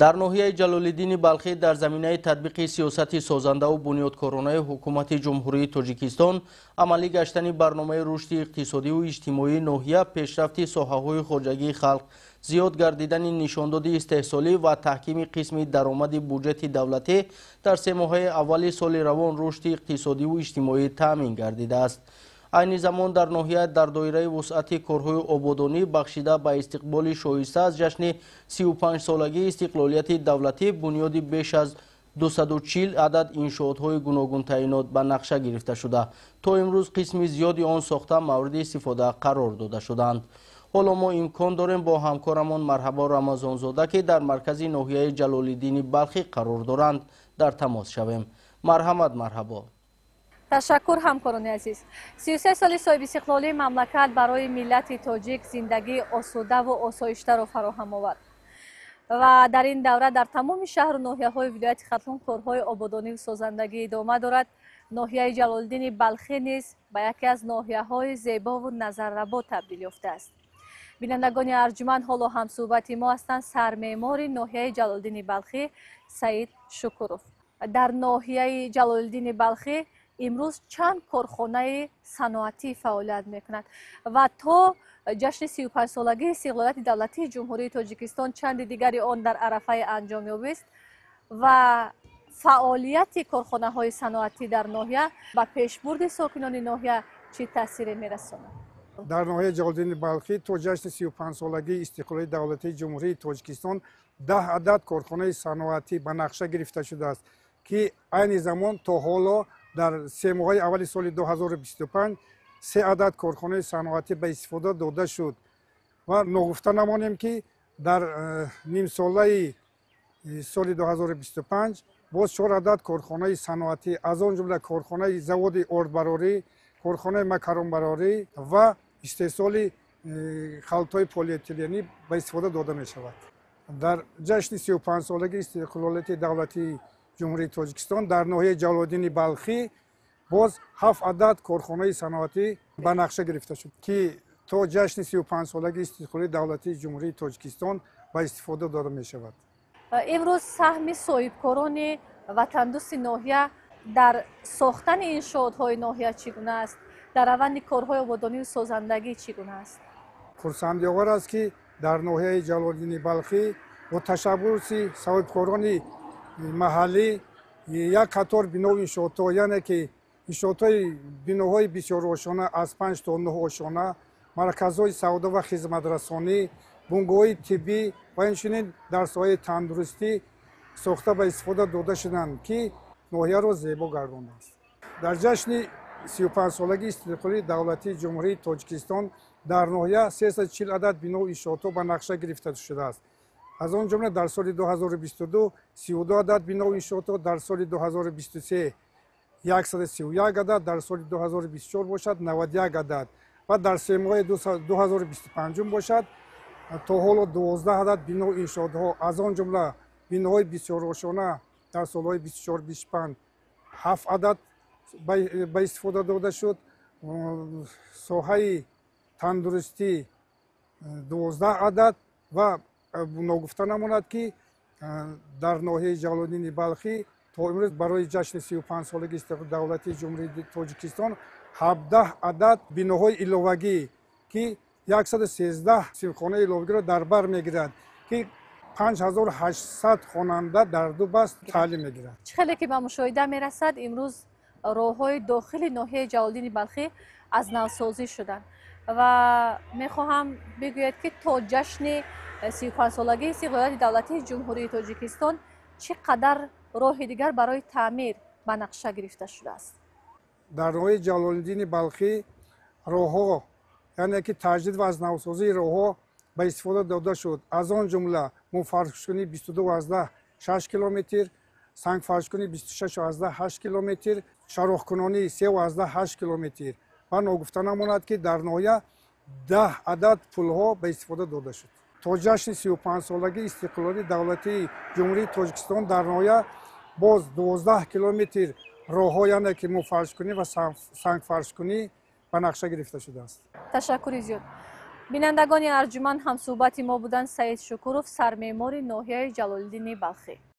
Дар ноҳияи Ҷалолиддини Балхӣ дар заминаи татбиқи сиёсати созандаву бунёдкоронаи Ҳукумати Ҷумҳурии Тоҷикистон, амалӣ гаштани барномаи рушди иқтисодиву иҷтимоии ноҳия, пешрафти соҳаҳои хоҷагии халқ, зиёд гардидани нишондоди истеҳсолӣ ва таҳкими қисми даромади буҷети давлатӣ дар семоҳаи аввали соли равон рушди иқтисодиву иҷтимоӣ таъмин гардидааст. Айни замон дар ноҳия дар доираи вусъати корҳои ободонӣ бахшида ба истиқболи шоиста аз ҷашни 35-солагии истиқлолияти давлатӣ бунёди беш аз 240 адад иншоотҳои гуногунтаъинот ба нақша гирифта шуда, то имрӯз қисми зиёди он сохта мавриди истифода қарор дода шудаанд. Ҳоло мо имкон дорем бо ҳамкорамон Марҳабо Рамазонзода, ки дар маркази ноҳияи Ҷалолиддини Балхӣ қарор доранд, дар тамос шавем. Марҳамат, Марҳабо. Ташаккур, ҳамкорони азиз. 33 соли соҳибистиқлолии мамлакат барои миллати тоҷик зиндагии осудаву осоиштаро фароҳам овард ва дар ин давра дар тамоми шаҳру ноҳияҳои вилояти Хатлон корҳои ободониву созандагӣ идома дорад. Ноҳияи Ҷалолиддини Балхӣ низ ба яке аз ноҳияҳои зебову назаррабо табдил ёфтааст. Бинандагони арҷуманд, ҳоло ҳамсӯҳбати мо ҳастанд сармеъмори ноҳияи Ҷалолиддини Балхӣ Саид Шукуров. Дар ноҳияи Ҷалолиддини Балхӣ имрӯз чанд корхонаи саноатӣ фаъолият мекунад ва то ҷашни 35-солагии истиқлолияти давлатии Ҷумҳурии Тоҷикистон чанди дигари он дар арафаи анҷомёбист ва фаъолияти корхонаҳои саноатӣ дар ноҳия ба пешбурди сокинони ноҳия чӣ таъсире мерасонад? Дар ноҳияи Ҷалолиддини Балхӣ то ҷашни 35-солагии истиқлолияти давлатии Ҷумҳурии Тоҷикистон 10 адад корхонаи саноатӣ ба нақша гирифта шудааст, ки айни замон то ҳоло дар 3 моҳаи аввали соли 2025 се адад корхонаи саноатӣ ба истифода дода шуд. Ва ногуфта намонем, ки дар нимсолаи соли 2025 боз чор адад корхонаи саноатӣ, аз он ҷумла корхонаи заводи ордбарорӣ, корхонаи макаронбарорӣ ва истеҳсоли халтҳои полиэтиленӣ ба истифода дода мешавад. Дар ҷашни 35-солагии истиқлолияти давлатии Ҷумҳурии Тоҷикистон дар ноҳияи Ҷалолиддини Балхӣ боз ҳафт адад корхонаи саноатӣ ба нақша гирифта шуд, ки то ҷашни 35-солагии истиқлолияти давлатии Ҷумҳурии Тоҷикистон ба истифода дода мешавад. Имрӯз саҳми соҳибкорони ватандӯсти ноҳия дар сохтани иншоотҳои ноҳия чӣ гуна аст? Дар раванди корҳои ободонию созандагӣ чӣ гуна аст? Хурсандиовар аст, ки дар ноҳияи Ҷалолиддини Балхӣ бо ташаббуси соҳибкорони маҳаллӣ як қатор бинову иншоотҳо, яъне ки иншоотҳои биноҳои бисёрошона аз панҷ то нӯҳ ошона, марказҳои савдо ва хизматрасонӣ, бунгоҳҳои тиббӣ ва инчунин дар соҳаи тандурустӣ сохта ба истифода дода шуданд, ки ноҳияро зебо гардондааст. Дар ҷашни 35-солагии истиқлолии давлатии Ҷумҳурии Тоҷикистон дар ноҳия 340 адад бинову иншоотҳо ба нақша гирифта шудааст. Аз он ҷумла дар соли 2022 32 адад бинову иншоотҳо, дар соли 2023 131 адад, дар соли 2024 бошад 91 адад ва дар семоҳаи 2025 бошад то ҳоло 12 адад бинову иншоотҳо, аз он ҷумла биноҳои бисёрошона дар солҳои 24-25 ҳафт адад ба истифода дода шуд, соҳаи тандурустӣ 12 адад. Ва ногуфта намонад, ки дар ноҳияи Ҷалолиддини Балхӣ то имрӯз барои ҷашни 35-солагии истиқлоли давлатии Ҷумҳурии Тоҷикистон 17 адад биноҳои иловагӣ, ки 113 синфхонаи иловагиро дар бар мегирад, ки 5800 хонанда дар ду баст таълим мегирад. Чӣ хеле ки ба мушоҳида мерасад, имрӯз роҳҳои дохили ноҳияи Ҷалолиддини Балхӣ аз навсозӣ шуданд ва мехоҳам бигӯяд, ки то ҷашни 35-солагии истиқлолияти давлатии Ҷумҳурии Тоҷикистон чӣ қадар роҳи дигар барои таъмир ба нақша гирифта шудааст? Дар ноҳияи Ҷалолиддини Балхӣ роҳҳо, яъне ки таҷдид ва аз навсозии роҳҳо ба истифода дода шуд. Аз он ҷумла муфаршкунӣ 22,6 километр, сангфаршкунӣ 26,8 километр, чароғкунонӣ 3,8 километр. Ва ногуфта намонад, ки дар ноҳия 10 адад пулҳо ба истифода дода шуд. То ҷашни 35-солагии истиқлолии давлатии Ҷумҳурии Тоҷикистон дар ноҳия боз 12 километр роҳҳо, яъне ки муфаршкунӣ ва сангфаршкунӣ ба нақша гирифта шудааст. Ташаккури зиёд. Бинандагони арҷуманд, ҳамсӯҳбати мо буданд Саид Шукуров, сармеъмори ноҳияи Ҷалолиддини Балхӣ.